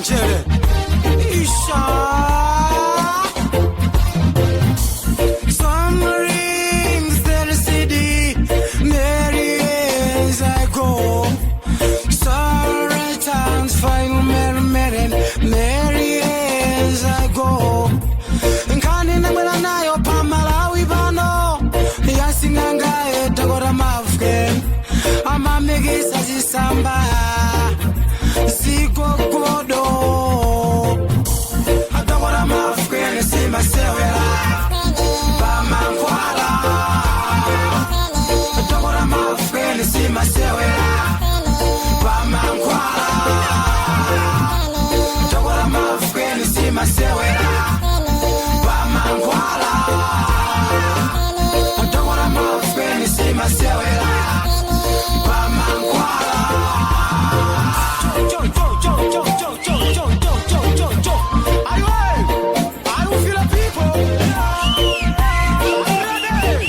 Muchenjere. Isha. Summering the city, Mary as I go. Sorry times final Mary Mary Mary as I go. Nkhani nabwera nayo pa Malawi pano yasing'anga Dr. Mafken amamikisa zisamba zikokodo. Dr. Mafken simasewera pamankhwala. Dr. Mafken simasewera pamankhwala. Dr. Mafken simasewera pamankhwala. Dr. Mafken simasewera pamankhwala. Jo, jo, jo, jo, jo, jo, jo, jo, jo, jo, jo. Are you ready? Are you feel the people? Are you ready?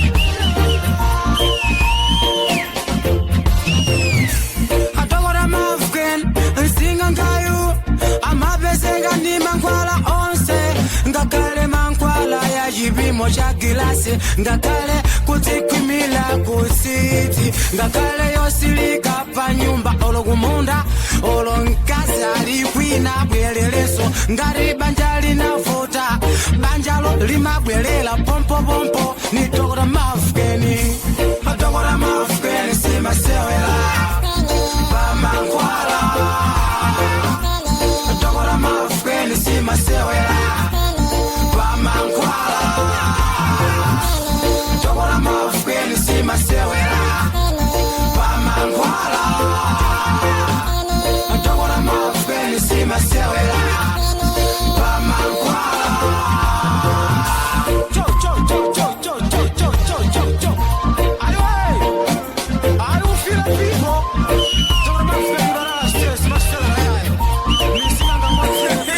Adokota Mafken msing'angayu amapezeka ndi mankhwala onse, ngakhale mankhwala ya chipimo cha gilasi, ngakhale kudzikhwimila kusiti, ngakhale yosilika pa nyumba olo kumunda olo mkazi ali kwina bwereleso. Ngati banja linavuta, banjalo limabwerera pompopompo ni Dr. Mafkeni. Dr. Mafkeni simasewera pamankhwala. Dr. Mafkeni simasewera pamankhwala. Dr. Mafkeni simasewera pamankhwala. Dr. Mafkeni simasewera pamankhwala. Jo, jo, jo, jo, jo, jo, jo, jo, jo, jo. Are you ready? Are you feeling people? Dr. Mafkeni barala simasewera. Nising'anga Mafkeni.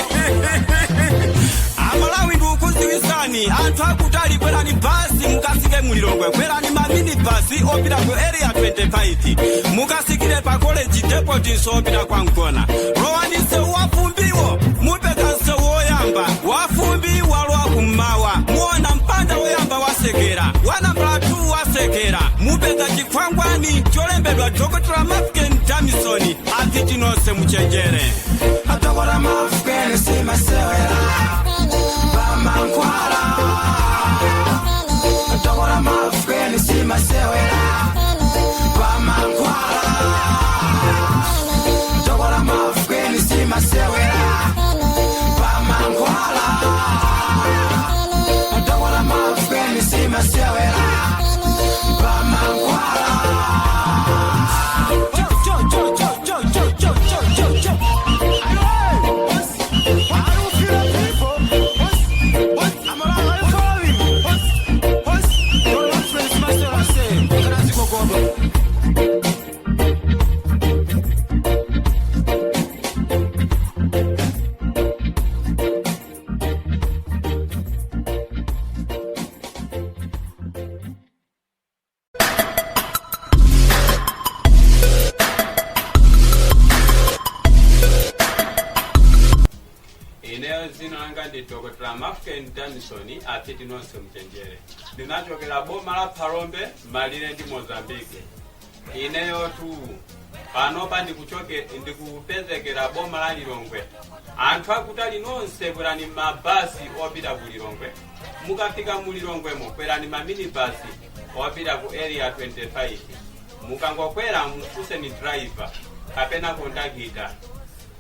Amalawi, ndikukuziwisani anthu akutali, kwerani basi mukasike mulilongwe, kwerani ma minibus opita ku Area 25, mukasikire pa College Depot nso opita kwa Mkona. Lowani msewu wafumbiwo, mupeza msewu woyamba wafumbi walowa kummawa, muona mpanda woyamba wasekera, wa nambala 2 wasekera, mupeza chikwangwani cholembedwa Dr. Mafken Damisoni. Afiti nonse muchenjere. Dr. Mafken simasewera pamankhwala. Dr. Mafken simasewera pamankhwala. Dr. Mafken simasewera pamankhwala. Dr. Mafken simasewera pamankhwala. Jo, jo, jo, jo, jo, jo, jo, jo, jo, jo. Are you ready? Are you feeling people? I'm alive. Are you following me? Dr. Mafken simasewera say. Kana zikokodo. Ineyo dzina langa ndi Dr. Mafken Damison. Afiti nonse mchenjere, ndinachokera boma la Phalombe, malire ndi Mozambique. Ineyo tu panopa ndikupezekera boma la Lilongwe. Anthu akutali nonse, kwerani mabasi opita ku Lilongwe. Mukafika mu Lilongwemo, kwerani ma minibus opita ku Area 25. Mukangokwera, mfunseni driver kapena kondakita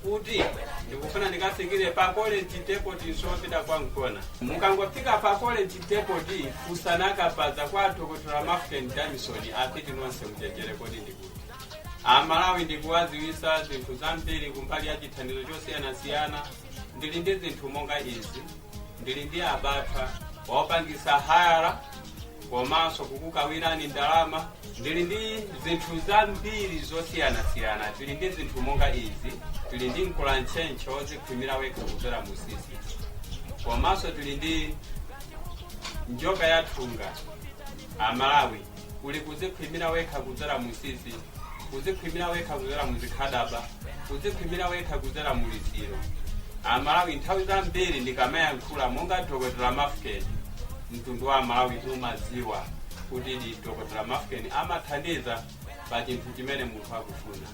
kuti ndikufuna ndikafikire pa College Depot nsopita kwa Mkona. Mukangofika pa College Depot, fusanakapaza kwa Dr. Mafken Damison. Afiti nonse muchenjere, kodi ndikuti Amalawi ndikuwaziwisa zinthu zambiri kumbali ya chithandizo chosiyanasiyana. Ndili ndi zinthu monga izi: ndili ndi abatha wopangisa hayala komanso kukukawirani ndalama. Ndili ndi zinthu zambiri zosiyanasiyana. Tili ndi zinthu monga izi: tili ndi mkulantchentche wozikhwimira wekha kudzera musisi, komanso tili ndi njoka yathunga. Amalawi, kuli kuzikhwimira wekha kudzera musisi, kuzikhwimira wekha kudzera muzikhadaba, kuzikhwimira wekha kudzera muliziro. Amalawi, nthawi zambiri ndikamayankhula monga Dr Mafukeni, mtundu wa Malawi umaziwa kuti di Dr Mafukeni amathandiza pa chinthu chimene munthu akufuna.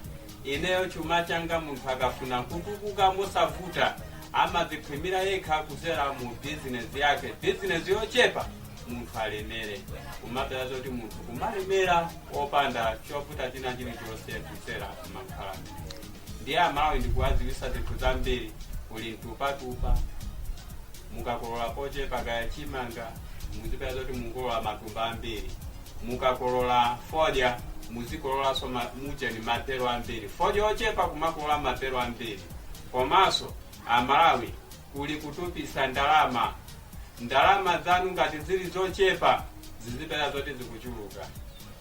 Ineyo chuma changa, munthu akafuna kutukuka mosavuta, amadzikhwimira yekha kuzera mu bizinesi yake, bizinesi yochepa, munthu alemere. Kumapeza zoti munthu kumalemera opanda chovuta china chilichonse kuzera mankhwala. Ndiye Amalawi, ndikuwaziwisa zinthu zambiri. Kuli mtupatupa, mukakolola pochepa kaya chimanga, muzipeza zoti mukolola matumba ambiri. Mukakolola fodya, muzikololanso mujeni mabelo ambiri. Fodya ochepa, kumakolola mabelo ambiri. Komanso Amalawi, kuli kutupisa ndalama. Ndalama zanu ngati zili zochepa, zizipeza zoti zikuchuluka.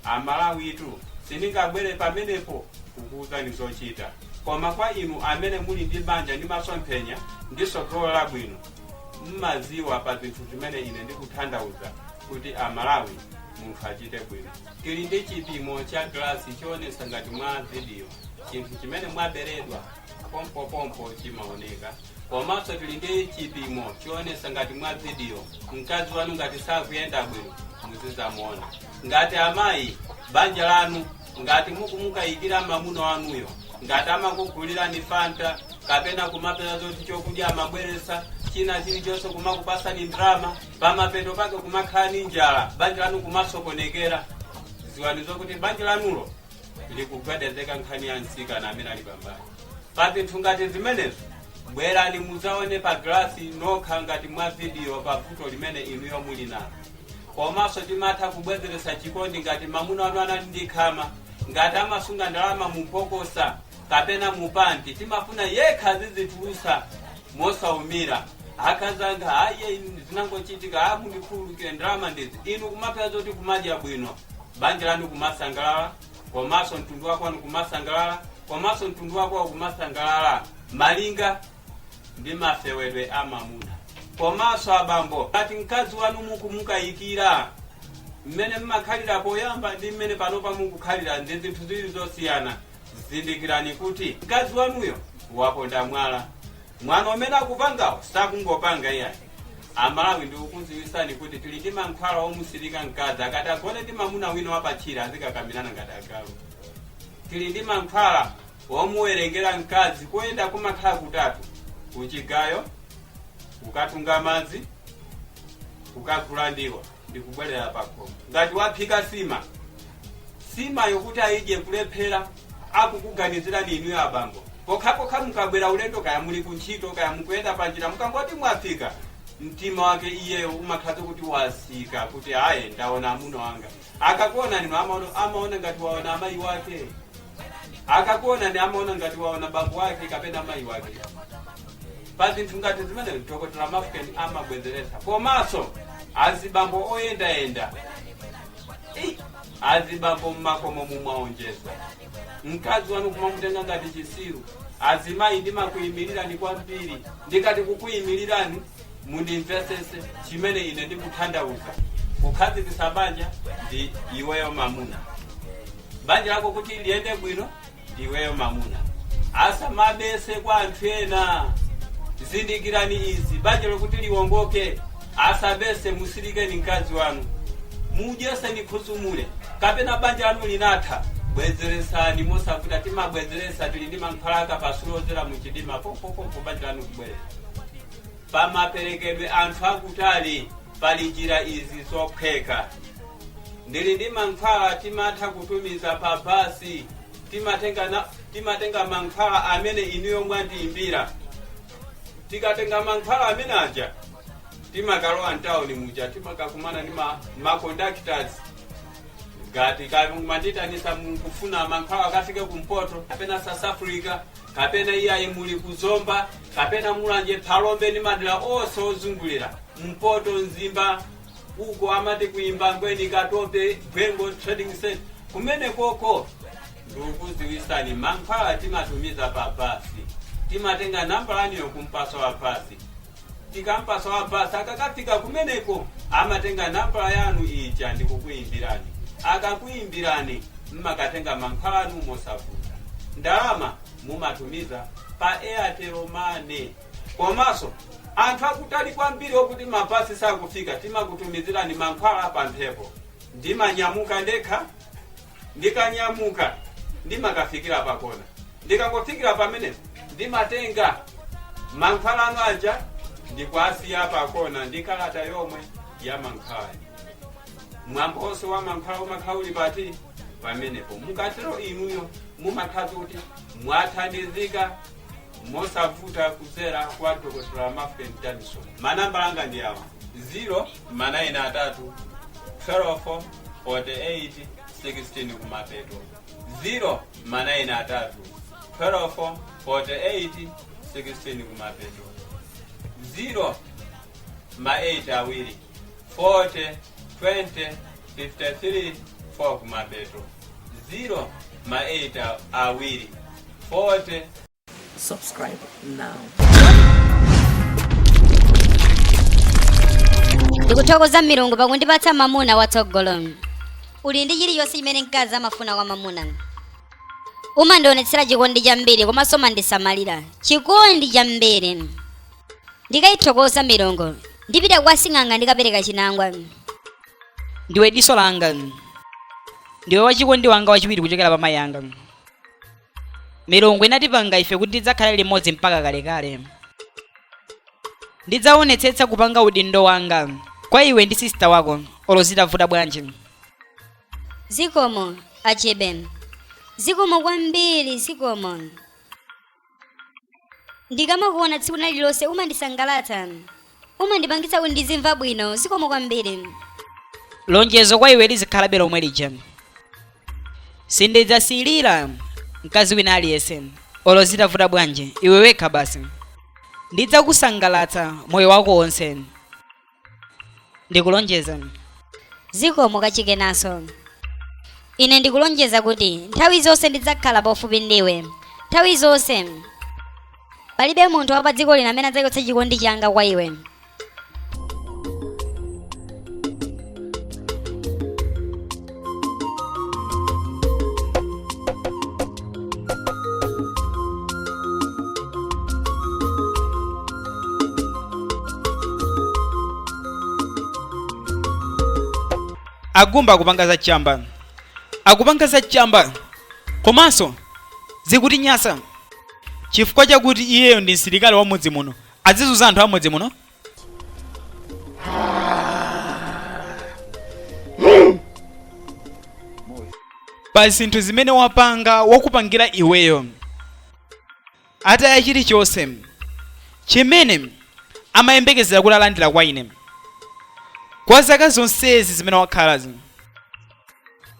Amalawitu, sindingabwere pamenepo kukuwuzani zochita, koma kwa inu amene muli ndi banja ndi masomphenya ndi tsogolo labwino, mmaziwa pa zinthu zimene ine ndikutanthauza kuti Amalawi munthu achite bwino. Tili ndi chipimo cha glasi choonesa ngati mwa video chinthu chimene mwaberedwa, pompopompo chimaoneka. Komanso tili ndi chipimo choonesa ngati mwa video mkazi wanu ngati sakuyenda bwino, muzizamuona. Ngati amayi, banja lanu ngati mukumukayikira mamuna wanuyo, ngati amakugulirani Fanta kapena kumapeza zoti chokudya amabweresa china chilichonse, kumakupasani ndrama, pamapeto pake kumakhala ni njala, banja lanu kumasokonekera, ziwani zokuti banja lanulo likugwedezeka nkhani ya mtsikana amene ali pambali. Pa zinthu ngati zimenezo, bwerani muzaone pa glasi nokha ngati mwa video pa vuto limene inuyo muli nalo. Komanso timatha kubwezeresa chikondi. Ngati mamuna wanu anali ndi khama, ngati amasunga ndalama mubokosa kapena mupanti, timafuna yekha azizitulusa mosaumira. Akazanga, aye, zinangochitika, a mundikhululukire, ndalama ndizi. Inu kumapeza zoti kumadya bwino, banja lanu kumasangalala, komanso mtundu wako wanu kumasangalala, komanso mtundu wako wakumasangalala malinga ndi mafewedwe a mamuna. Komanso abambo, ngati mkazi wanu mukumukayikira, mmene mmakhalira poyamba ndi mmene panopa mukukhalira ndi zinthu ziwiri zosiyana, zindikirani kuti mkazi wanuyo waponda mwala. Mwana umene akupangawo sakungopanga iyayi. Amalawi, ndikukuziwisani kuti tili ndi mankhwala omusilika mkazi. Akati agone ndi mamuna wina wapatchira, azikakamirana ngati agalu. Tili ndi mankhwala omuwerengera mkazi. Kuyenda kumakhala kutatu: kuchigayo, kukatunga madzi, kukagula ndiwo, ndikubwerera pakhomo. Ngati waphika sima, sima yokuti ayidye kulephera, akukuganizirani inuyo abambo. Pokhapokha mukabwera ulendo, kaya muli kuntchito, kaya mukuyenda panjira, mukangoti mwafika, mtima wake iyeyo umakhala kuti wasika, kuti aye, ndaona amuna wanga. Akakuona nino amaona ngati waona amayi wake. Akakuona ni amaona ngati waona bambo wake kapena amayi wake. Pa zinthu ngati zimene, Dr Mafken amabwezeresa. Komanso azibambo oyendayenda, azibambo mmakomo mumwaonjeza, mkazi wanu kumamutenga ngati chisiru. Azimayi, ndimakuyimirirani kwambiri. Ndikati kukuyimirirani, mundimvesese chimene ine ndikutanthauza. Kukhazikitsa banja ndi iweyo mamuna. Banja lako kuti liyende bwino ndi iweyo mamuna. Asamabese kwa anthu ena. Zindikirani izi: banja lokuti liwongoke, asabese. Musilikeni mkazi wanu, mudyeseni khusumule. Kapena banja lanu linatha, bwezeresani mosavuta. Timabwezeresa, tili ndi mankhwala akapasulo muchidima, pompopompo banja lanu kubwerera. Pamaperekedwe anthu akutali, pali njira izi zophweka. Ndili ndi mankhwala timatha kutumiza pa basi. Timatenga mankhwala amene inuyo mwandiyimbira. Tikatenga mankhwala amene aja, timakalowa mtawuni muja, timakakumana ndi ma conductors. Ngati kamanditanisa mukufuna mankhwala akafike kumpoto kapena South Africa, kapena iyayi muli kuzomba kapena Mulanje, Phalombe ndi madera onse ozungulira mpoto, Mzimba uko amati kuimba Ngweni, Katope, Gwengo Trading Center, kumene koko, ndikukuziwisani, mankhwala timatumiza pa basi. Timatenga nambala yanu kumpaso wa basi. Tikampasa wa basi, akakafika kumeneko amatenga nambala yanu ija ndikukuyimbirani. Akakuyimbirani, mmakatenga mankhwala anu mosavuta. Ndalama mumatumiza pa Airtel Money. Komanso anthu akutali kwambiri okuti mabasi sakufika, timakutumizirani mankhwala pa mphepo. Ndimanyamuka ndekha, ndikanyamuka ndimakafikira pakona. Ndikangofikira pamenepo ndimatenga mankhwala anu aja ndikuasiya pakona ndi kalata yomwe ya mankhwala. Mwambonso wa mankhwala umakhala uli pati pamenepo. Mukatero inuyo mumakhala kuti mwathandizika mosavuta kudzera kwa Dr. Mafken Damison. Manambala anga ndi awa: 0 manayina 3 12 48 16 kumapeto, 0 manayina 3 12 48 16 kumapeto, 0 ma 8 awiri 40 20 53 4 kumapeto, 0 ma 8 awiri 40. Subscribe now. Ndikuthokoza milungu pakundipatsa mamuna watsogolo. Uli ndi chilichonse chimene mkazi amafuna kwa mamuna. Umandionetsera chikondi chambiri komanso umandisamalira chikondi chambiri. Ndikayithokoza milungu, ndipita kwa sing'anga ndikapereka chinangwa. Ndiwe diso langa, ndiwe wachikondi wanga wachiwiri kuchokera pa mayi anga. Milungu inatipanga ife kuti tidzakhale limodzi mpaka kalekale. Ndidzaonetsetsa kupanga udindo wanga kwa iwe ndi sister wako, olo zitavuta bwanji. Zikomo Achebe, zikomo kwambiri, zikomo. Ndikamakuona tsiku lililonse umandisangalatsa, umandipangitsa kuti ndizimva bwino. Zikomo kwambiri. Lonjezo kwa iwe lizikhalabe lomwe lija: sindidzasilira mkazi wina aliyense, olo zitavuta bwanji. Iwe wekha basi. Ndidzakusangalatsa moyo wako wonse, ndikulonjeza. Zikomo kachikenaso. Ine ndikulonjeza kuti nthawi zonse ndidzakhala pafupi ndiwe, nthawi zonse. Palibe munthu wa pa dziko lino amene adzachotsa chikondi changa kwa iwe. Agumba akupanga za chamba, akupanga za chamba, komanso zikutinyasa chifukwa chakuti iyeyo ndi msilikali wa mudzi muno, azizuza anthu amudzi muno. Pa zinthu zimene wapanga, wakupangira iweyo, ataya chilichonse chimene amayembekezera kuti alandira kwa ine kwa zaka zonsezi zimene wakhalazi.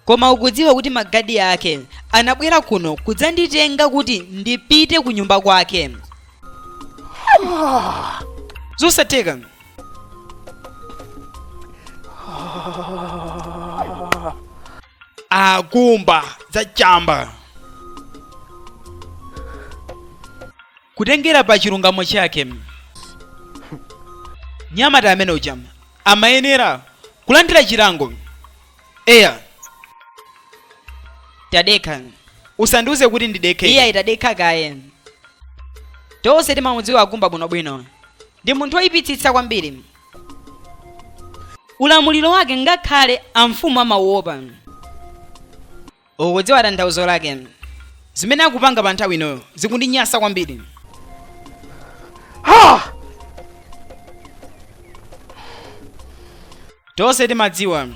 Koma ukudziwa kuti magadi ake anabwera kuno kudzanditenga kuti ndipite ku nyumba kwake? Zosatheka. Akumba zachamba kutengera pa chilungamo chake, nyamata amene uja amayenera kulandira chilango. Eya. Tadekha. Usandiuze kuti ndidekhe. Iye tadekha kaye. Tonse timamudziwa Agumba bwinobwino, ndi munthu woyipitsitsa kwambiri. Ulamuliro wake ngakhale amfumu amauopa. Ukudziwa tanthauzo lake? Zimene akupanga pa nthawi inoyo zikundinyasa kwambiri. Tonse timadziwa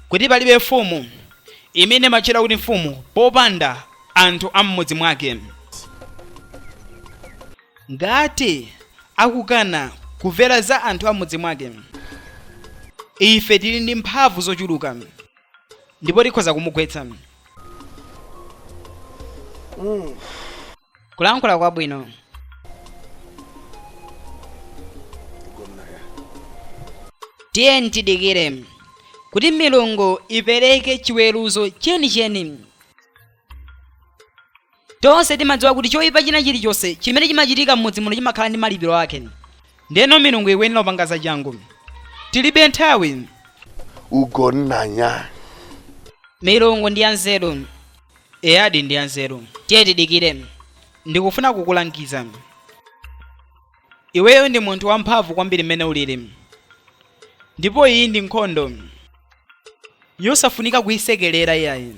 kuti palibe mfumu imene imatchedwa kuti mfumu popanda anthu a m'mudzi mwake. Ngati akukana kumvera za anthu a m'mudzi mwake, ife tili ndi mphamvu zochuluka ndipo tikhoza kumugwetsa. Kulankhula kwabwino. Tiyeni tidikire kuti milungu ipereke chiweruzo chenicheni. Tonse timadziwa kuti choyipa china chilichonse chimene chimachitika m'mudzi muno chimakhala ndi malipiro ake. Ndeno milungu ikuyenera kupanga zachangu, tilibe nthawi. Ugonnanya. Milungu ndi yanzeru. Eyadi, ndi yanzeru. Tiye tidikire. Ndikufuna kukulangiza. Iweyo ndi munthu wamphamvu kwambiri mmene ulili, ndipo iyi ndi nkhondo yosafunika kuyisekelera iyayi.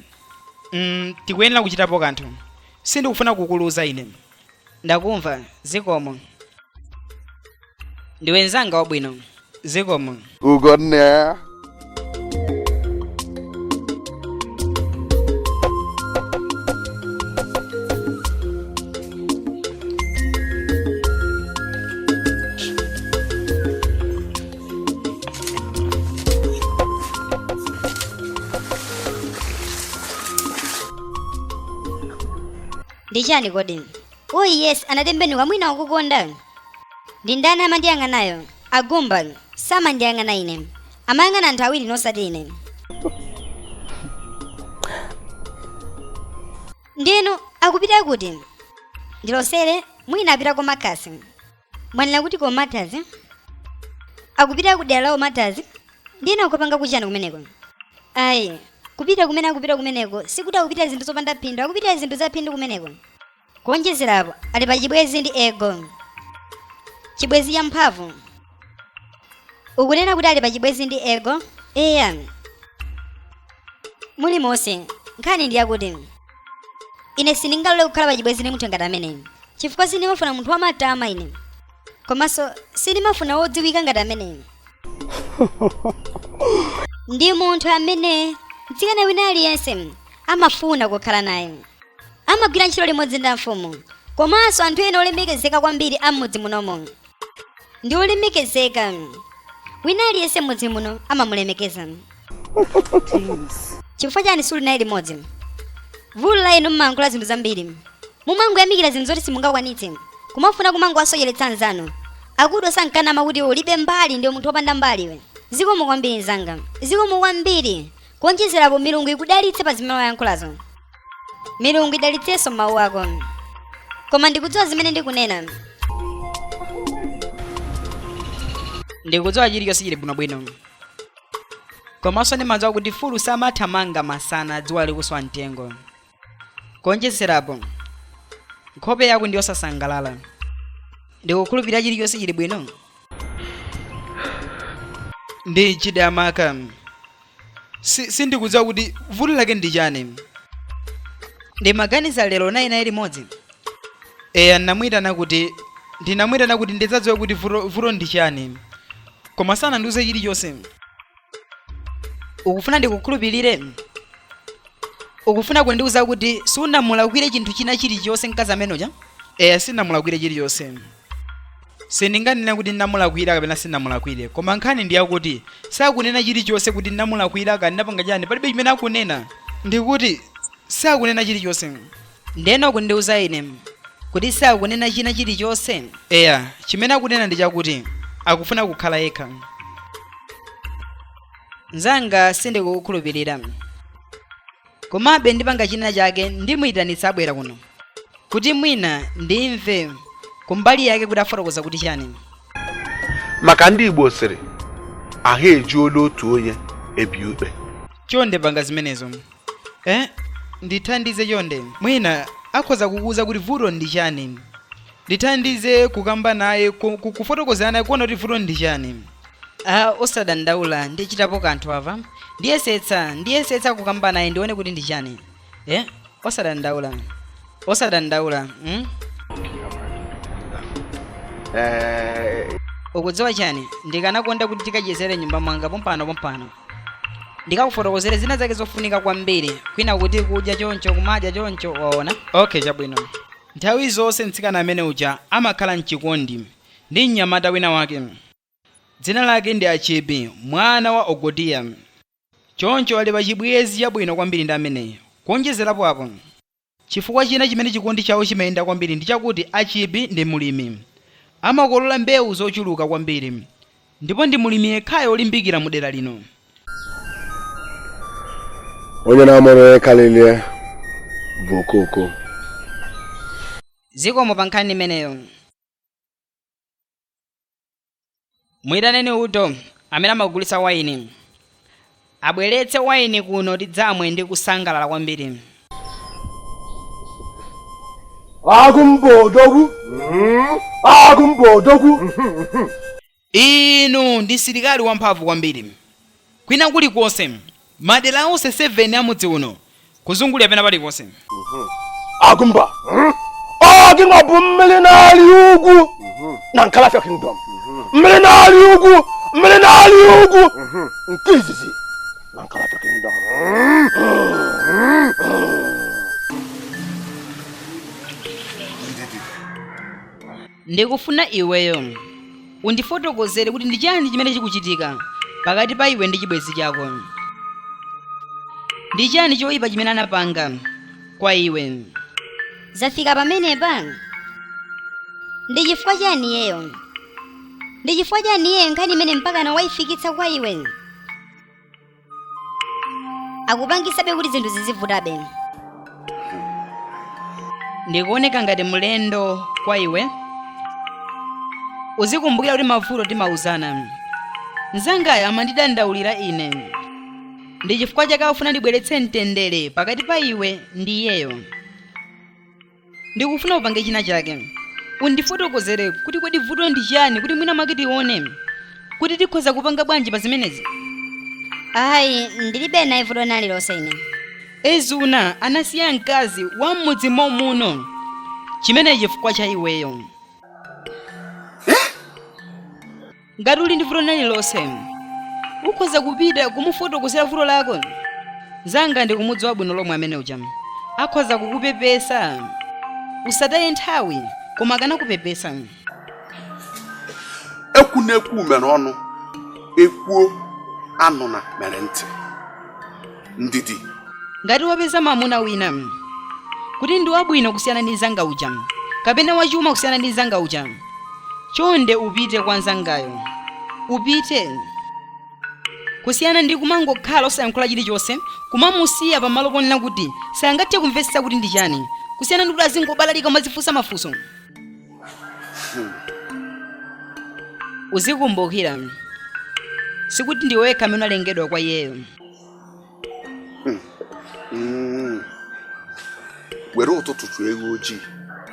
Tikuyenera kuchitapo kanthu. Sindikufuna kukuluza ine. Ndakumva, zikomo. Ndiwe mnzanga wabwino, zikomo. Ugonna. Ndi chani kodi? Oh yes, anatembenuka, mwina ukukonda. Ndi ndani amandiyang'anayo? Agumba samandiyang'ana ine, amayang'ana anthu awiri nosati ine. Ndinu akupita kuti? Ndilosere, mwina apita komakasi. Mwanena kuti komatazi? Akupita kudera la omatazi? Ndinu akupanga kuchani kumeneko? Ayi, kupita kumene akupita kumeneko sikuti akupita zinthu zopanda phindu, akupita zinthu za phindu kumeneko. Kuonjezerapo, ali pa chibwezi ndi Ego, chibwezi cha mphamvu. Ukunena kuti ali pa chibwezi ndi Ego? Eya, mulimonse nkhani ndi yakuti ine sindingalole kukhala pa chibwezi ndi munthu ngati ameneyi, chifukwa sindimafuna munthu wamatama ine, komanso sindimafuna wodziwika ngati ameneyi. Ndi munthu amene mtsikana wina aliyense amafuna kukhala naye. Amagwira ntchito limodzi ndi amfumu komanso anthu ena olemekezeka kwambiri a m'mudzi munomo. Ndi olemekezeka, wina aliyense m'mudzi muno amamulemekeza. Chifukwa chani suli naye limodzi? Vuto la inu, mmayankhula zinthu zambiri, mumangoyamikira zinthu zoti simungakwanitse, kumafuna kumangowasocheretsa anzanu. Akudwa sankanama kuti ulibe mbali, ndiwe munthu wopanda mbali iwe. Zikomo kwambiri mzanga, zikomo kwambiri. Kuonjezerapo, milungu ikudalitse pa zimene wayankhulazo. Milungu idalitsenso mawu ako, koma ndikudziwa zimene ndikunena. Ndikudziwa chilichonse chili bwinobwino, komanso ndimadziwa kuti fulu samathamanga masana dzuwa likuswa mtengo. Kuonjezerapo, nkhope yako ndi yosasangalala. Ndikukhulupirira chilichonse chili bwino. Ndi Chidamaka. Sindikudziwa kuti vuto lake ndi chani. Ndimaganiza lero nayi naye limodzi. Eya, ndinamuyitana kuti ndidzadziwe kuti vuto ndi chani, koma sanandiuze chilichonse. Ukufuna ndikukhulupirire? Ukufuna kundiuza kuti sunamulakwire chinthu china chilichonse mkazi ameneja? Eya, sinamulakwire chilichonse. Sindinganene kuti ndinamulakwira kapena sinamulakwire, koma nkhani ndi yakuti sakunena chilichonse kuti ndinamulakwira kani ndinapanga chani. Palibe chimene akunena, ndikuti sakunena chilichonse. Ndeno kundiuza ine kuti sakunena china chilichonse? Eya, chimene akunena ndi chakuti akufuna kukhala yekha. Mzanga, sindikukukhulupirira, komabe ndipanga china chake. Ndimuyitanitsa abwera kuno kuti mwina ndimve kumbali yake kuti afotokoza kuti chani. Maka ndị Igbo sịrị ahụ ejuola otu onye ebi ukpe. Chonde panga zimenezo, eh? Ndithandize chonde, mwina akhoza kukuuza kuti vuto ndi chani. Ndithandize kukamba naye, kufotokozana naye, kuona kuti vuto ndi chani. Ah, osadandaula, ndichitapo kanthu ava. Ndiyesetsa kukamba naye, ndione kuti ndi chani, eh? Osadandaula, osadandaula? Ee. Ukudziwa chani? Ndikanakonda kuti tikachezere nyumba mwanga pompano pompano, ndikakufotokozere zina zake zofunika kwambiri, kwina kuti kudya choncho, kumadya choncho, waona? Okay, chabwino. Nthawi zonse mtsikana amene uja amakhala mchikondi ndi mnyamata wina wake, dzina lake ndi Achibi mwana wa Ogodiya. Choncho ali pa chibwenzi chabwino kwambiri ndi ameneyi. Kuonjezerapo apo, chifukwa china chimene chikondi chawo chimayenda kwambiri ndi chakuti Achibi ndi mulimi, amakolola mbewu zochuluka kwambiri, ndipo ndi mulimi yekhayo olimbikira mu dera lino. Onye na-amụrụ onye karịrị ya bụ okoko. Zikomo pa nkhani imeneyo. Muyitaneni Udo amene amagulitsa waini, abweretse waini kuno tidzamwe ndi kusangalala kwambiri. Agụmba odogwu. Agụmba odogwu. Inu ndi msilikali wamphamvu kwambiri kwina kulikonse, madera onse 7 amudzi uno, kuzungulira pena paliponse. Agụmba, ọ gị nwa bụ mmiri na-arị ugwu na Nkalafia Kingdom. Mmiri na-arị ugwu, mmiri na-arị ugwu nke izizi na Nkalafia Kingdom. Ndikufuna iweyo undifotokozere kuti ndi chani chimene chikuchitika pakati pa iwe ndi chibwenzi chako. Ndi chani choyipa chimene anapanga kwa iwe? Zafika pamenepa? Ndi chifukwa chani iyeyo? Ndi chifukwa chani iyeyo nkhani imene mpakana wayifikitsa kwa iwe? Akupangisabe kuti zinthu zizivutabe. Ndikuoneka ngati mlendo kwa iwe? Uzikumbukira kuti mavuto timauzana. Mnzangayo amandidandaulira ine. Ndi chifukwa chake akufuna ndibweretse mtendere pakati pa iwe ndi iyeyo. Ndikufuna upange china chake. Undifotokozere kuti kodi vuto ndi chani, kuti mwina mwake tione kuti tikhoza kupanga bwanji pa zimenezi. Ayi, ndilibe naye vuto lililonse ine. Ezuna anasiya mkazi wa m'mudzi momuno, chimene chifukwa cha iweyo. Ngati uli ndi vuto lililonse, ukhoza kupita kumufotokozera vuto lako. Mnzanga ndikumudziwa bwino lomwe amene uja akhoza kukupepesa. Usataye nthawi, koma akanakupepesa. Ekwu na-ekwu mere ọnụ, ekwuo anụna mere ntị. Ndidi. Ngati wapeza mamuna wina kuti ndi wabwino kusiyana ndi mnzanga uja, kapena wachuma kusiyana ndi mnzanga uja, chonde upite kwa mnzangayo. Upite kusiyana ndi kumangokhala osayankhula chilichonse, kumamusiya pamalo ponena kuti sangathe kumvetsetsa kuti ndi chani, kusiyana ndi kuti azingobalalika umazifunsa mafunso. Uzikumbukira sikuti ndiwe wekha amene unalengedwa kwa iyeyo. Were ụtụtụ chụọ ewu ojii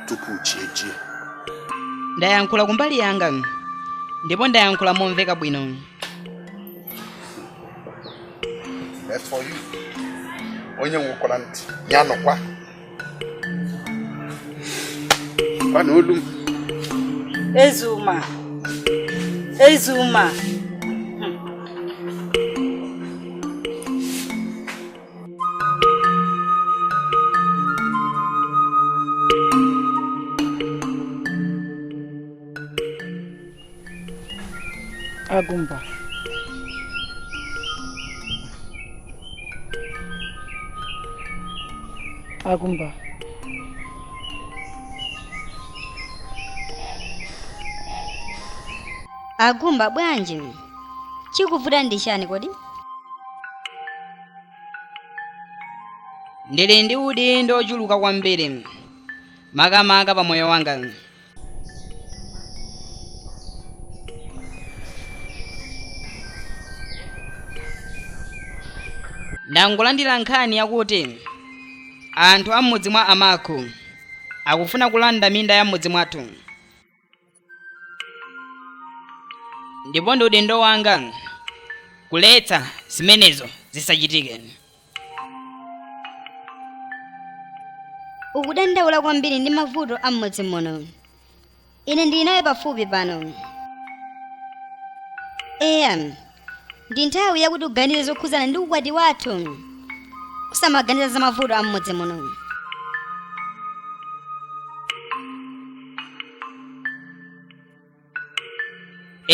tupu chi ejie. Ndayankhula kumbali yanga ndipo ndayankhula momveka bwino. That's for you. Onye nwekwara ntị ya nọkwa. Kwana olu m. Ezuma. Ezuma. Agụmba. Agụmba. Agumba bwanji? Chikuvuta ndi chani kodi? Ndili ndi udindo ochuluka kwambiri, makamaka pa moyo wanga. Ndangolandira nkhani yakuti anthu a m'mudzi mwa Amako akufuna kulanda minda ya m'mudzi mwathu, ndipo ndi udindo wanga kuletsa zimenezo zisachitike. Ukudandaula kwambiri ndi mavuto a m'mudzi muno. Ine ndili nawe pafupi pano. Eya, ndi nthawi yakuti uganize zokhudzana ndi ukwati wathu, usamaganiza za mavuto a m'mudzi muno.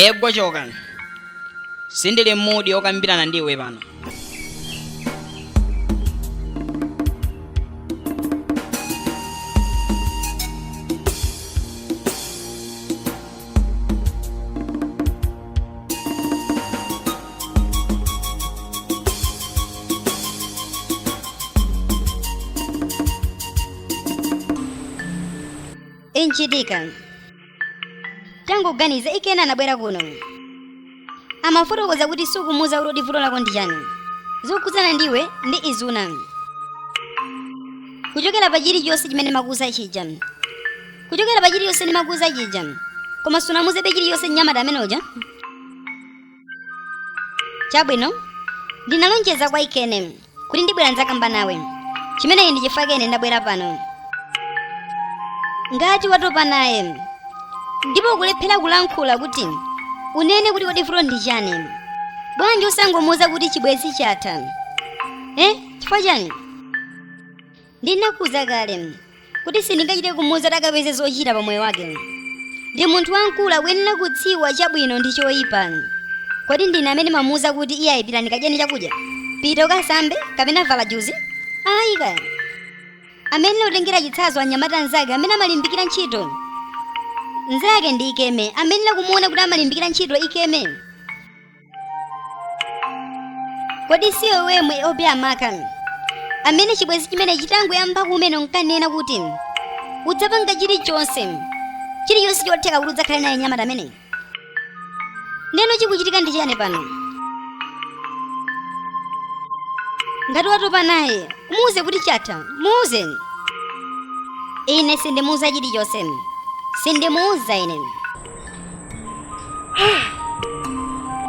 Egwa choka, sindili mmudi okambirana ndiwe pano. Inchitika tangoganiza ikena anabwera kuno amafotokoza kuti sukumuza kuti vuto lako ndi chani zokhudzana ndiwe ndi Izuna. Kuchokera pa chilichonse chimene makusa chija Kuchokera pa chiliyonse ndimakuuza chija, koma sunamuuzebe chiliyonse mnyamata amene uja. Chabwino, ndinalonjeza kwa Ikene kuti ndibwera ndzakamba nawe. Chimenechi ndi chifukwa ine ndabwera pano. Ngati watopa naye ndipo ukulephera kulankhula kuti unene kuti kodi vuto ndi chani, bwanji usangomuuza kuti chibwenzi chatha? Eh, chifukwa chani? Ndinakuuza kale kuti sindingachite kumuuza kuti akapeze zochita pa moyo wake. Ndi munthu wamkulu, akuyenera kudziwa chabwino ndi choyipa. Kodi ndine amene mamuuza kuti iye ayipirani kadyeni chakudya, pita ukasambe kapena vala juzi? Ayi kaya. Amene utengera chitsanzo anyamata anzake amene amalimbikira ntchito. Nzake ndi Ikeme, amene kumuona kuti amalimbikira ntchito Ikeme. Kodi siwe wemwe Obi Amaka amene chibwenzi chimene chitangoyamba kumene unkanena kuti udzapanga chilichonse chilichonse chotheka kuti udzakhale naye nyamata amene? Ndeno chikuchitika ndi chiyani pano? Ngati watopa naye, umuuze kuti chatha, muuze. Ine sindimuuza chilichonse, sindimuuza ine.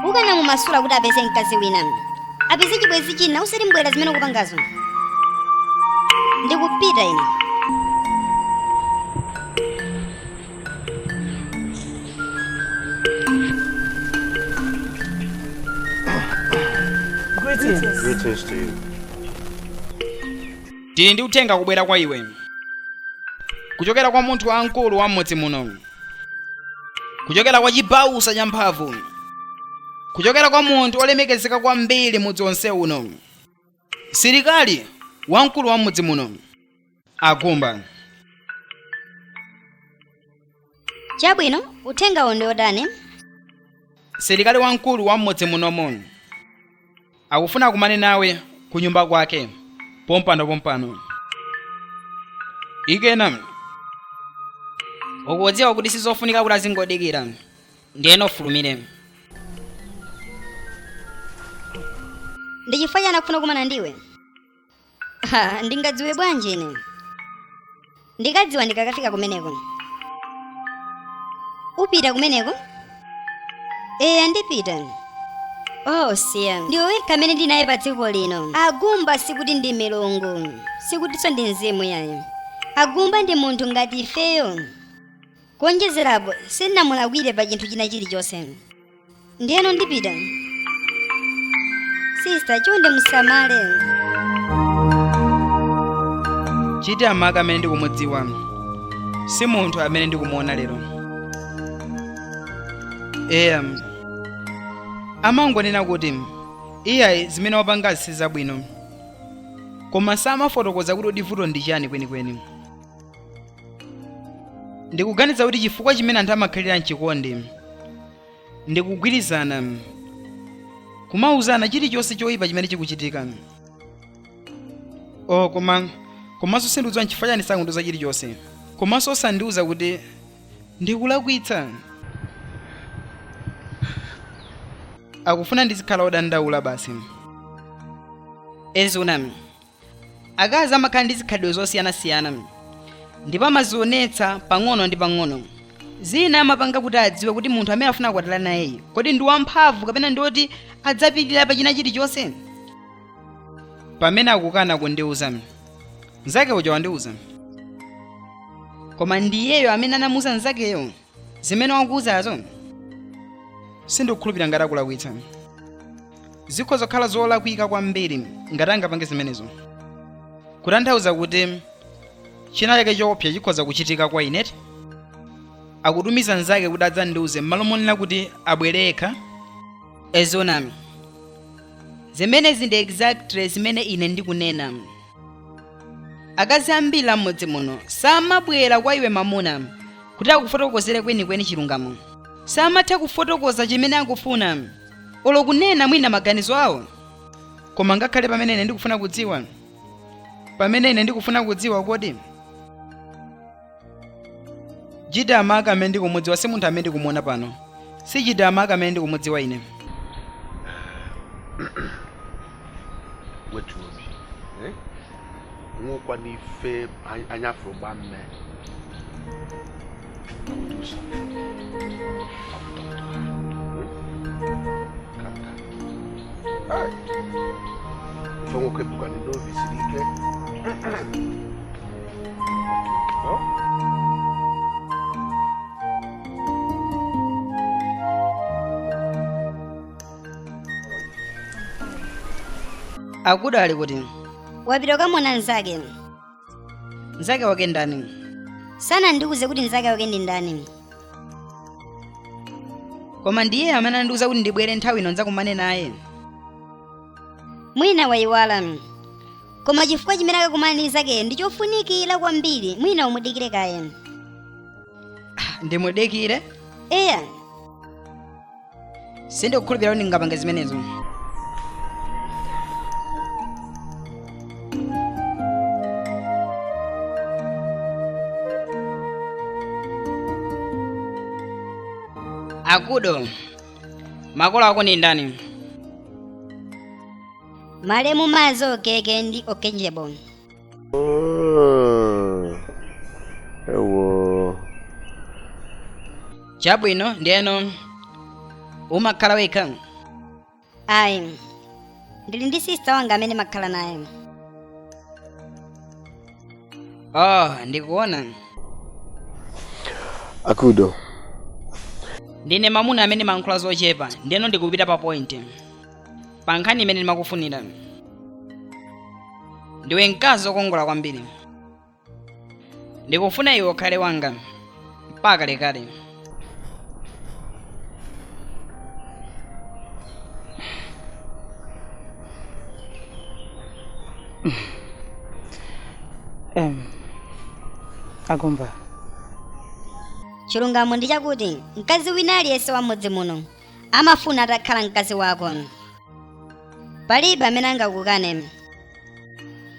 Ukanamumasula kuti apeze mkazi wina, apeze chibwenzi china, usati mbwera zimene ukupangazo. Ndikupita ine. Greetings. Greetings to you. Tili ndi uthenga kubwera kwa iwe kuchokera kwa munthu wamkulu wa m'mudzi muno, kuchokera kwa chibausa cha mphamvu, kuchokera kwa munthu olemekezeka kwambiri mudzi onse uno, msilikali wamkulu wa m'mudzi muno, Agumba. Chabwino, uthengawo ndi otani? Msilikali wamkulu wa m'mudzi munomo akufuna akumane nawe ku nyumba kwake pompano pompano. Ikena, ukudziwa kuti sizofunika kuti azingodikira, ndiyeno ufulumire. Ndi chifukwa chani akufuna kumana ndiwe? Ha, ndingadziwe bwanji ine? Ndikadziwa ndikakafika kumeneko. Upita kumeneko? Eya, ndipita. Oh, siya. Ndiwe wekha amene ndinaye pa dziko lino. Agumba sikuti ndi milungu, sikutinso ndi mzimu yayi. Agumba ndi munthu ngati ifeyo. Kuonjezerapo, sindinamulakwire pa chinthu china chilichonse. Ndiyeno ndipita. Sister, chonde musamale. Chiti Amaka amene ndikumudziwa si munthu amene ndikumuona lero. Eya, amangonena kuti iyayi, zimene wapangazi si zabwino, koma samafotokoza kuti vuto ndi chani kwenikweni. Ndikuganiza kuti chifukwa chimene anthu amakhalira mchikondi ndikugwirizana, kumauzana chilichonse choyipa chimene chikuchitika. Oh, koma komanso sindikudziwa nchifukwa chani sakundiuza chilichonse, komanso osandiuza kuti ndikulakwitsa. Akufuna ndizikhala odandaula basi. Ezuna, akazi amakhala ndi zikhalidwe zosiyanasiyana ndipo amazionetsa pang'ono ndi pang'ono. Zina amapanga kuti adziwe kuti munthu amene afuna kukwatira nayeyi kodi ndi wamphamvu kapena ndi woti adzapirira pa china chilichonse. Pamene akukana kundiuza, mnzake uja wandiuza. Koma ndiyeyo amene anamuuza mnzakeyo zimene wakuuzazo? Sindikukhulupirira ngati akulakwitsa. Zikhoza kukhala zolakwika kwambiri ngati angapange zimenezo, kutanthauza kuti china chake choopsa chikhoza kuchitika kwa ineti. Akutumiza mnzake kuti adzandiuze m'malo monena kuti abwere yekha. Ezona, zimenezi ndi exactly zimene ine ndikunena. Akazi ambiri am'mudzi muno samabwera kwa iwe mamuna kuti akufotokozere kwenikweni chilungamo. Samatha kufotokoza chimene akufuna olo kunena mwina maganizo awo. Koma ngakhale pamene ine ndikufuna kudziwa, pamene ine ndikufuna kudziwa kodi Jide Amaka amene ndikumudziwa si munthu amene ndikumuona pano, si Jide Amaka amene ndikumudziwa ine. Wetu obi, eh? Nwekwa n'ife anya fụrụ gba mme. I will do something. I will talk to her. Hmm? Calm down. Hey. Ife nwoke bụkwa n'obi siri ike. Huh? Akuda ali kuti? Wapita kukamona mnzake. Mnzake wake ndani? Sanandiuze kuti mnzake wake ndi ndani. Koma ndiye amene anandiuza kuti ndibwere nthawi ino ndidzakumane naye. Mwina wayiwala. Koma chifukwa chimene akakumana ndi mnzake ndi chofunikira kwambiri, mwina umudikire kaye. Ndimudikire? Eya. Sindikukhulupirira kuti ndingapange zimenezo. Akudo, makolo ako ndi ndani? Malemu Mazo Okeke ndi Okenjebo. Ewo. Chabwino, ndiyeno umakhala wekha? Ayi, ndili ndi sister wanga amene makhala naye. Oh, ndikuona. Akudo. Ndine mamuna amene mankhula zochepa, ndiyeno ndikupita pa point. Pa nkhani imene ndimakufunira. Ndiwe mkazi wokongola kwambiri. Ndikufuna iwe ukhale wanga mpaka lekale. Agumba. Chilungamo ndi chakuti mkazi wina aliyense wa mudzi muno amafuna atakhala mkazi wako. Palibe amene angakukane.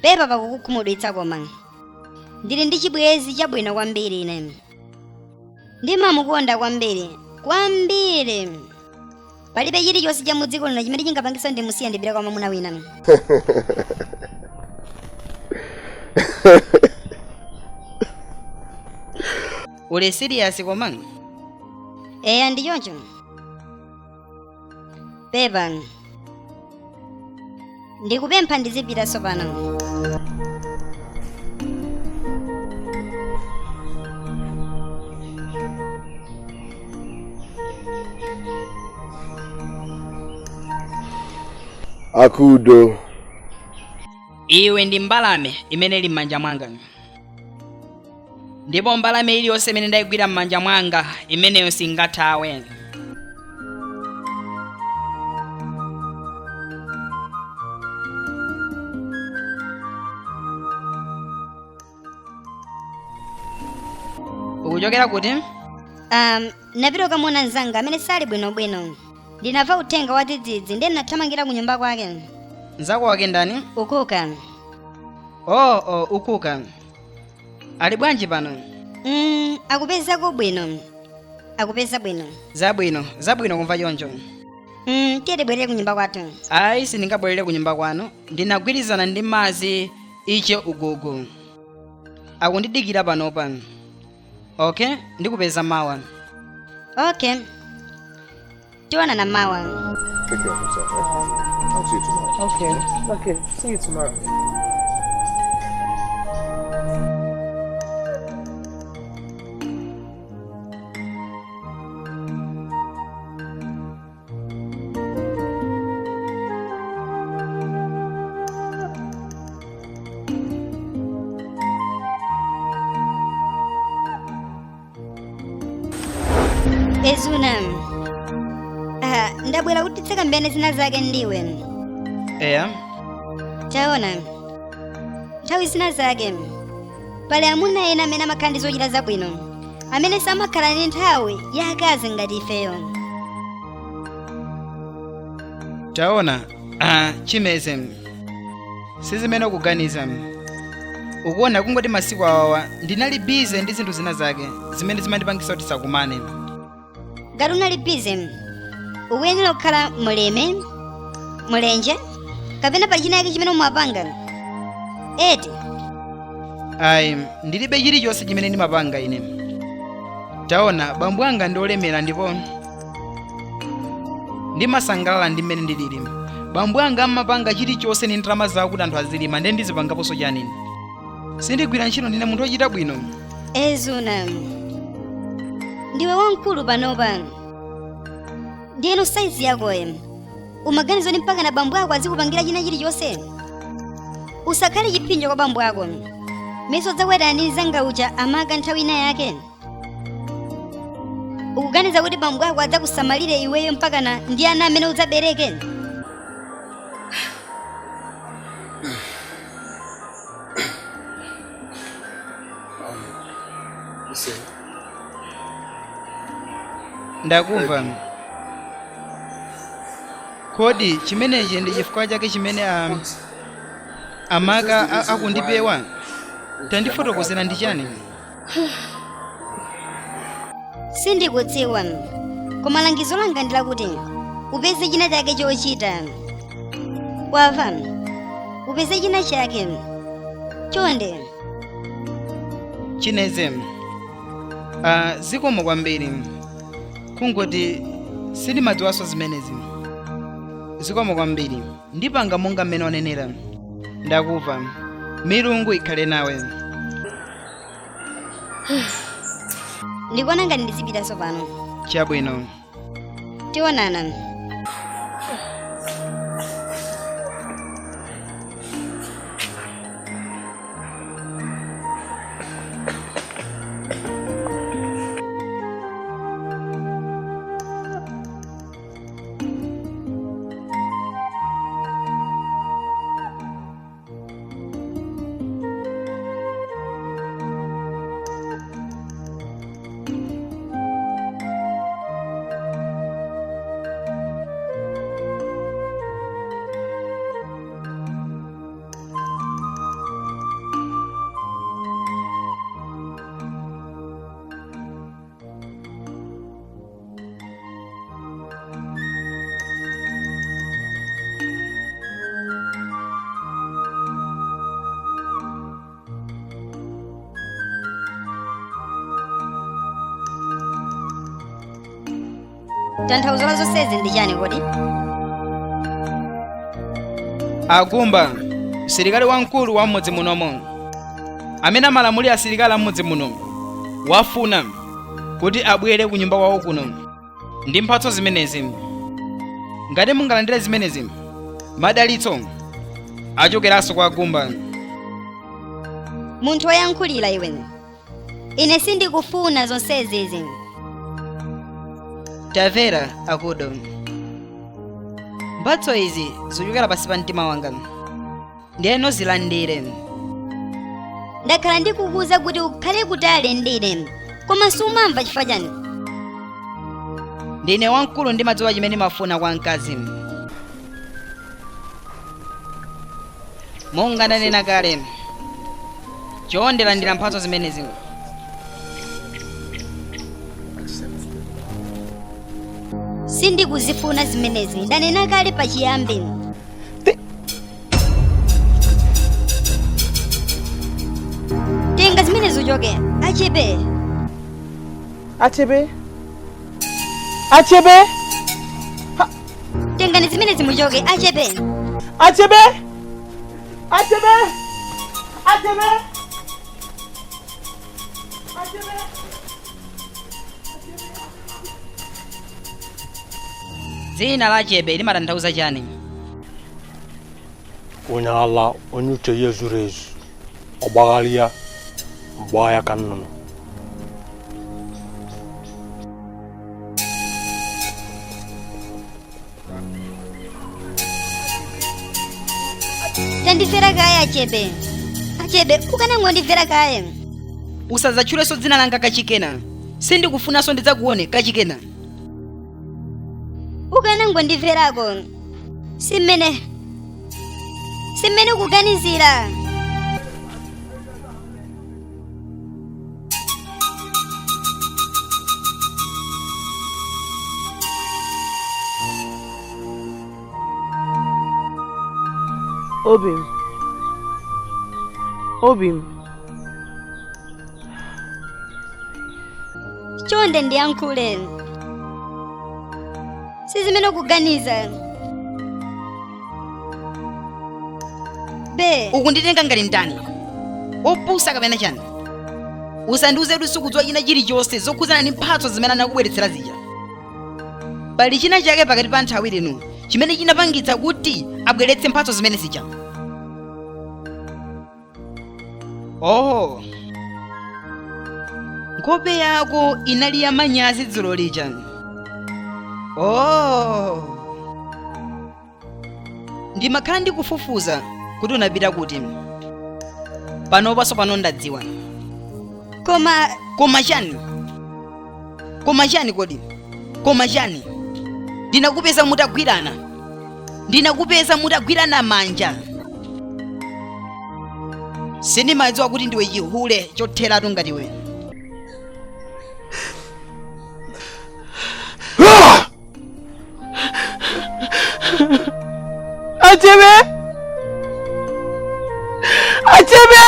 Pepa pakukukhumudwitsa, koma ndili ndi chibwenzi chabwino kwambiri ine. Ndimamukonda kwambiri kwambiri. Palibe chilichonse cha mudziko lino chimene chingapangitse ndimusiye ndipite kwa mwamuna wina. Uli serious koma? Eya, ndi choncho. Pepa, ndikupempha ndizipita tsopano. Akudo. Iwe ndi mbalame imene ili m'manja mwanga, ndipo mbalame iliyonse imene ndayigwira m'manja mwanga imeneyo singathawe. Ukuchokera kuti? Napita kukamona mnzanga amene sali bwinobwino. Ndinamva uthenga wa dzidzidzi ndiye ndinathamangira ku nyumba kwake. Mnzako wake ndani? Ukuka. Oh, Ukuka. Ali bwanji pano? Akupezako bwino. Akupeza bwino. Zabwino, zabwino kumva choncho. Tiye tibwerere ku nyumba kwathu. Ayi, sindingabwerere ku nyumba kwanu. Ndinagwirizana ndi Mazi Iche Ugugu. Akundidikira panopa. Okay, ndikupeza mawa. Okay. Tionana mawa. Take care of yourself, eh? I'll see you tomorrow. Okay, okay. See you tomorrow. Ezuna. Ndabwera kuti tikambirane zina zake ndiwe. Eya. Taona, nthawi zina zake pali amuna ena amene amakhala ndi zochita zabwino, amene samakhala ndi nthawi ya akazi ngati ifeyo. Taona, Chimeze, sizimene ukuganiza. Ukuona, kungoti masiku awawa ndinali busy ndi zinthu zina zake zimene zimandipangisa kuti sakumane. Ngati unali busy, ukuyenera kukhala mulimi, mulenje, kapena pali china chake chimene umapanga, eti? Ayi, ndilibe chilichonse chimene ndimapanga ine. Taona, bambo anga ndi olemera ndipo ndimasangalala ndi mmene ndilili. Bambo anga amapanga chilichonse ndi ndalama zawo kuti anthu azilima, ndiye ndizipangaponso chani? Sindigwira ntchito, ndine munthu wochita bwino. Ezuna, ndiwe wamkulu panopa, ndiyeno saizi yakoyo umaganiza ndi mpaka na bambo ako azikupangira china chilichonse? Usakhale chipsinjo kwa bambo ako. Meso dzakwetana ndi mzanga uja amaka nthawi ina yake. Ukuganiza kuti bambo ako adzakusamalire iweyo mpakana ndi ana amene udzabereke? Ndakumva. Kodi chimenechi ndi chifukwa chake chimene amaka akundipewa? Tandifotokozera, ndi chani? Sindikudziwa, koma langizo langa ndi lakuti upeze china chake chochita, wamva? Upeze china chake, chonde. Chineze, zikomo kwambiri. Kungoti sindimadziwanso zimenezi. Zikomo kwambiri, ndipanga monga mmene wanenera. Ndakumva, milungu ikhale nawe. Ndikuona ngati ndizipita tsopano. Chabwino. Tionana. Tanthauzo la zonsezi ndi chani kodi? Agumba, msilikali wamkulu wa mmudzi munomo, amene amalamulira asilikali a mmudzi muno, wafuna kuti abwere ku nyumba kwawo kuno ndi mphatso zimenezi. Ngati mungalandire zimenezi, madalitso achokeranso kwa Agumba. Munthu woyankhulira iwe, ine sindikufuna zonsezizi. Tamvera Akudo, mphatso izi zikuchokera pansi pa mtima wanga, ndiyeno zilandire. Ndakhala ndikukuwuza kuti ukhale kutali ndine, koma sumamva. Chifukwa chani? Ndine wamkulu, ndimadziwa chimene mafuna kwa mkazi. Monga ndanena kale, chonde landira mphatso zimenezi. Sindikuzifuna zimenezi, ndanena kale pachiyambi. Tenga zimenezi uchoke, Achebe. Achebe. Achebe. Tengani zimenezi muchoke, Achebe. Achebe. Achebe. Achebe. Achebe. Dzina la Achebe limatanthauza chani? Onye ala, onye uche ya zuru ezu, ọ gbagharịa mgbe ya ka nnụnụ. Tandimvera kaye, Achebe. Achebe, ukanangondimvera kaye. Usadzatchulenso dzina langa kachikena. Sindikufunanso ndidzakuone kachikena. Ukanangondimverako. Simmene ukuganizira. Obim. Obim. Chonde ndiyankhule. Sizimene ukuganiza. Be. Ukunditenga ngati ndani? Opusa kapena chani? Usandiuze kuti sukudziwa china chilichonse zokhudzana ndi mphatso zimene anakubweretsera zija. Pali china chake pakati pa anthu awirinu chimene chinapangitsa kuti abweretse mphatso zimene zija. Oh, nkhope yako inali ya manyazi dzulo lija. Oh, ndimakhala ndikufufuza kuti unapita kuti. Panopanso pano ndadziwa. Koma Koma chani? Koma chani kodi? Koma chani? Ndinakupeza mutagwirana. Ndinakupeza mutagwirana manja. Sindimadziwa kuti ndiwe chihule chotheratu ngati iwe. Achebe! Achebe!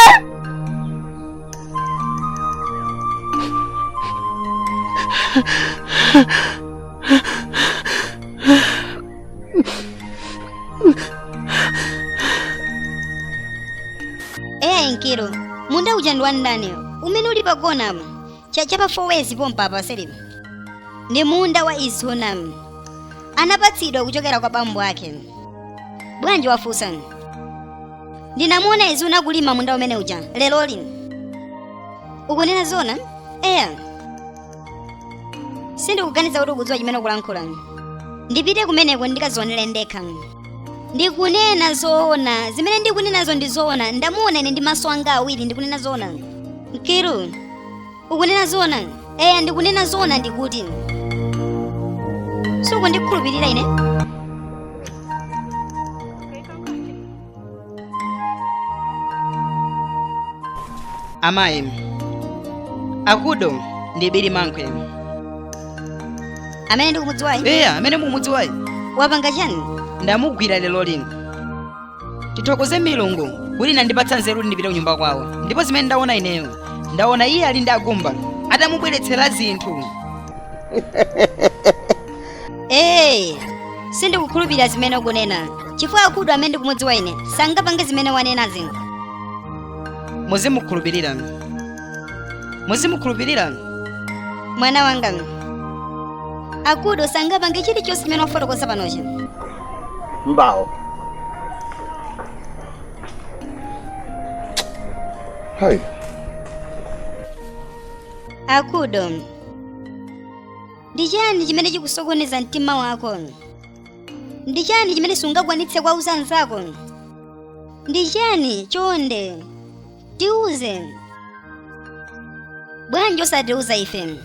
Eya Nkiru, munda uja ndi wa ndani umene uli pakona cha pa 4 ways pompa apa selimu. Ndi munda wa Izuna. Anapatsidwa kuchokera kwa bambo ake. Bwanji wafunsa? Ndinamuona Izuna kulima munda umene uja leroli. Ukunena zona? Eya. Sindikuganiza kuti ukudziwa chimene ukulankhula. Ndipite kumeneko ndikazionere ndekha. Ndikunena zoona, zimene ndikunenazo ndi zoona. Ndamuona ine ndi maso anga awiri, ndikunena zoona. Nkiru, ukunena zoona? Eya, ndikunena zoona. Ndikuti sukundikhulupirira ine? Amayi, Akudo ndi Bili Mankwe. Amene ndikumudziwayi? Eya, amene mukumudziwayi. Wapanga chani? Ndamugwira lero lino. Tithokoze Milungu kuti inandipatsa nzeru kuti ndipite kunyumba kwawo, ndipo zimene ndaona ineyo, ndaona iye ali ndi Agumba atamubweretsera zinthu. Ee, sindikukhulupirira zimene ukunena, chifukwa Akudo amene ndikumudziwa ine sangapange zimene wanenazi. Muzimukhulupirira, muzimukhulupirira. Mwana wanga, Akudo sangapange chilichonse chimene wafotokoza panochi. Mbawo. Hai. Akudo, ndi chani chimene chikusokoneza mtima wako? Ndi chani chimene sungakwanitse kuwauza anzako? Ndi chani? Chonde tiuze. Bwanji osatiuza ife?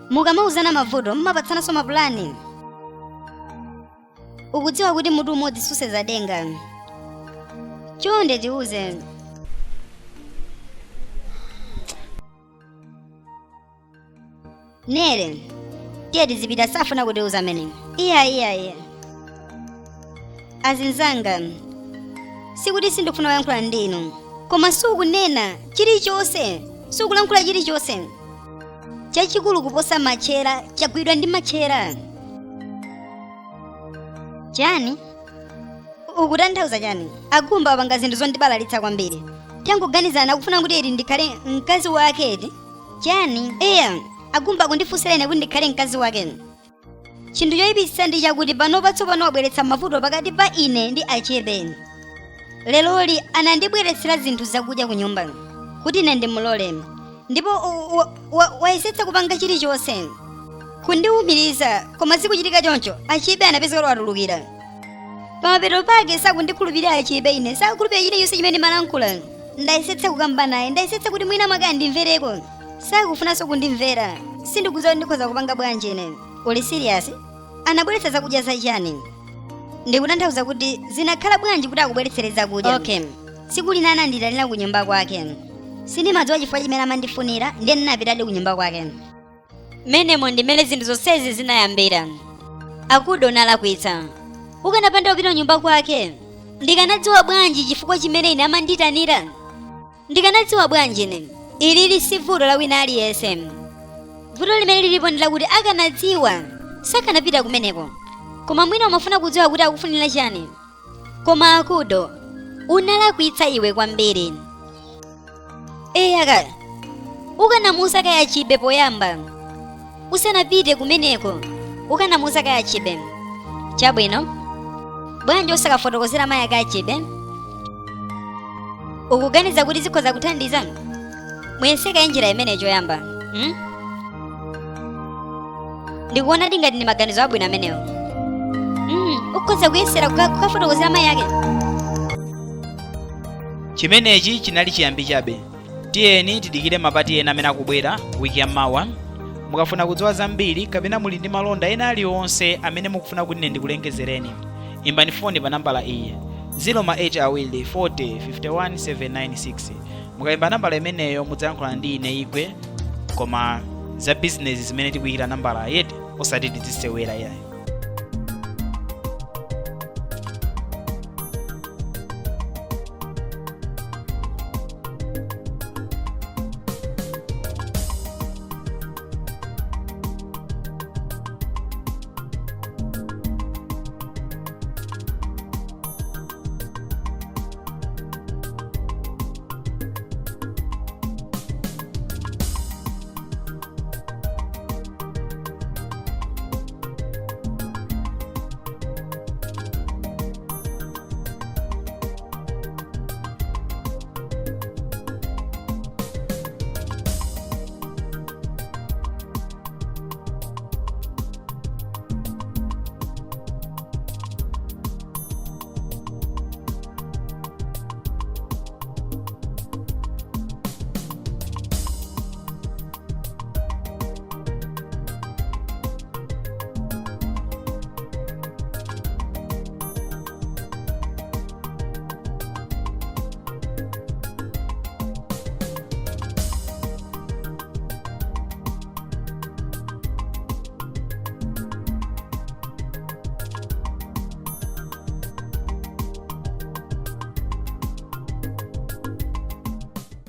Mukamauzana mavuto mumapatsananso mapulani. Ukudziwa kuti mutu umodzi susenza denga. Chonde tiuze. Nere, tiye tizipita, safuna kutiuza amene. Iya, iya, iya. Azinzanga, sikuti sindikufuna kuyankhula ndinu, koma sukunena chilichonse, sukulankhula chilichonse chachikulu kuposa machera chagwidwa ndi machera. Chani? Ukutanthauza chani? Agumba apanga zinthu zondibalalitsa kwambiri. Tangoganizana, akufuna kuti eti ndikhale mkazi wake eti. Chani? Eya, Agumba akundifunsira ine kuti ndikhale mkazi wake. Chinthu choyipitsa ndi chakuti panopa tsopano wabweretsa mavuto pakati pa ine ndi Achebe. Leroli anandibweretsera zinthu zakudya ku nyumba kuti ine ndimulole, ndipo wayesetsa kupanga chilichonse kundiwumiriza, koma zikuchitika choncho Achebe anapezeka kuti watulukira. Pamapeto pake sakundikhulupirira Achebe ine, sakukhulupirira chilichonse chimene ndimalankhula. Ndayesetsa kukamba naye, ndayesetsa kuti mwina mwake andimvereko, sakufunanso kundimvera. Sindikudziwa kuti ndikhoza kupanga bwanji ine. Uli serious? Anabweretsa zakudya zachani? Ndikutanthauza kuti zinakhala bwanji kuti akubweretsere zakudya? Okay, tsiku lina anandiyitanira ku nyumba kwake. Sindimadziwa chifukwa chimene amandifunira, ndiye ndinapitadi ku nyumba kwake. Menemo ndimene zinthu zonsezi zinayambira. Akudo, unalakwitsa. Ukanapanda kupita kunyumba kwake, ndikanadziwa bwanji chifukwa chimene ine amandiyitanira? Ndikanadziwa bwanji ine? Ilili si vuto la wina aliyense. Vuto limene lilipo ndi lakuti akanadziwa sakanapita kumeneko. Koma mwina umafuna kudziwa kuti akufunira chani. Koma Akudo, unalakwitsa iwe kwambiri. Eyaka, ukanamuuza kaye Achibe poyamba usanapite kumeneko, ukanamuuza kaye Achibe. Chabwino, bwanji osakafotokozera mayi ake Achibe? Ukuganiza kuti zikhoza kuthandiza? Muyese kaye njira imeneyo choyamba, Ndikuonadi ngati ndi maganizo abwino amenewo. Ukhoza kuyesera kukafotokozera mayi ake. Chimenechi chinali chiyambi chabe. Tiyeni tidikire mapati ena amene akubwera wiki yamawa. Mukafuna kudziwa zambiri kapena muli ndi malonda ena aliwonse amene mukufuna kuti ine ndikulengezereni, imbani foni pa nambala iyi: 0 ma 8 awiri 40 51 796. Mukayimba nambala imeneyo mudzayankhula ndi ine Igwe, koma za bizinesi zimene tikuyikira nambala yeti, osati tidzisewera yayi.